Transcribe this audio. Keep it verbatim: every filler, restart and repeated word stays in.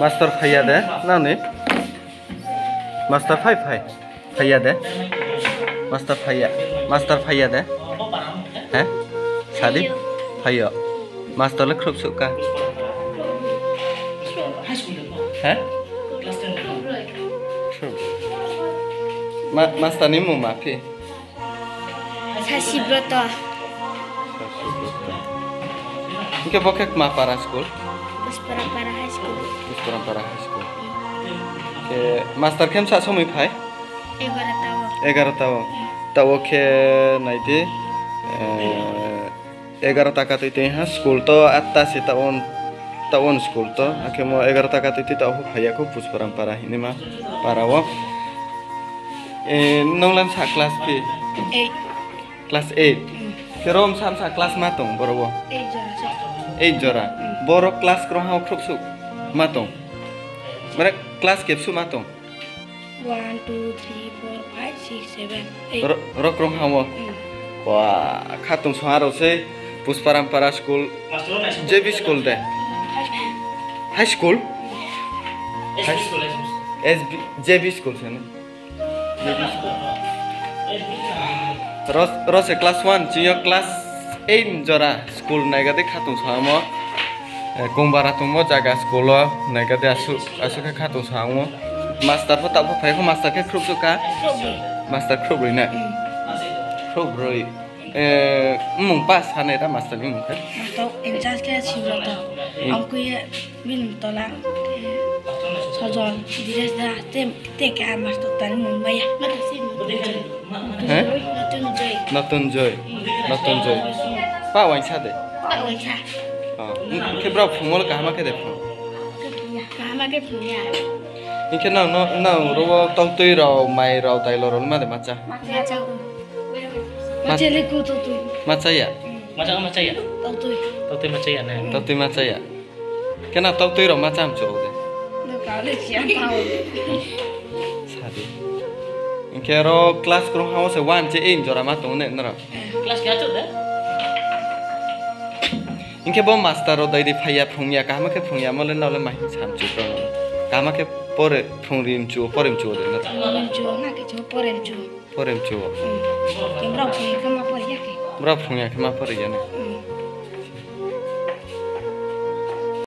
Master phaiya de, nani? Master phai phai. Phaiya de. Master phaiya. Master phaiya de. He? Sadi? Phaiyo. Master le khrup sukha. He? Ma-, master ni mung ma phi? Sasibroto. Hingke bo khe kma para school? Puspora para high school. Puspora para high school. Ke master khe msa somoi phai? Egarota o. Egarota o. Tao khe naidi, eh, egarota ka twi twi ha school to atta se tao, tao school to. Akhe mo egarota ka twi twi tao phaiya kho Puspora para hinima para o. Eh, nong lam sa class phi? Eight. Class eight. Mm. Khe rom sam sa class ma tong boro bo? Eight jora se. Eight jora. Mm. Boro class krong ha khrup suk ma tong? Mare class kep su ma tong? One, two, three, four, five, six, seven, eight. Ro-, ro krong ha mo? Mm. Wa, khatung so aro se Puspora para school, J B school de? High school. High school? High school, S B, J B school se ne? Ros-, rose class one, chini class eight jora school naigade khatung samo. Eh, Kongbara tongmo jaga school o naigade asu, asu khe khatung samo. Master pho tabuk phai kho, master khe khrup sukha. Khrup brwi. Master khrup brwi na? Mm. Khrup brwi. Eh, mung pass hanai da master ni mung khe? Master in charge khe Sibroto. In- Ang kuye Bini tola, eh, Sojol, Dinesh da, te, te ke a master tani mung maya. He? Notun Joy. Notun Joy. Notun Joy. Pa waisa de? Pa waisa. Oh, khe bro phungol kahama khe de phung? Kahama khe phung ya. Hingkhe nang no, nang rogo tongtwi rok, mai rok, dailo rok ma de macha? Macha. Macha le ko tongtwi. Macha ya? Macha, macha ya? Tongtwi. Tongtwi macha ya ne? Tongtwi macha ya? Kena tongtwi rok ma cham chok de. No kale siya tao. Sadi. Inke ro class krong hao se one che in jora ma tong ne nro. Class kya chok de? Inke bo master ro dai di phaiya phungya kaham khe phungya mole nole ma cham chok ro. Kaham khe pore phung rim chu pore chu de nro. Pore chu na ke chu pore chu. Pore chu. Ke bro phung ke ma pore ya ke. Bro phungya khe ma pore ya ne.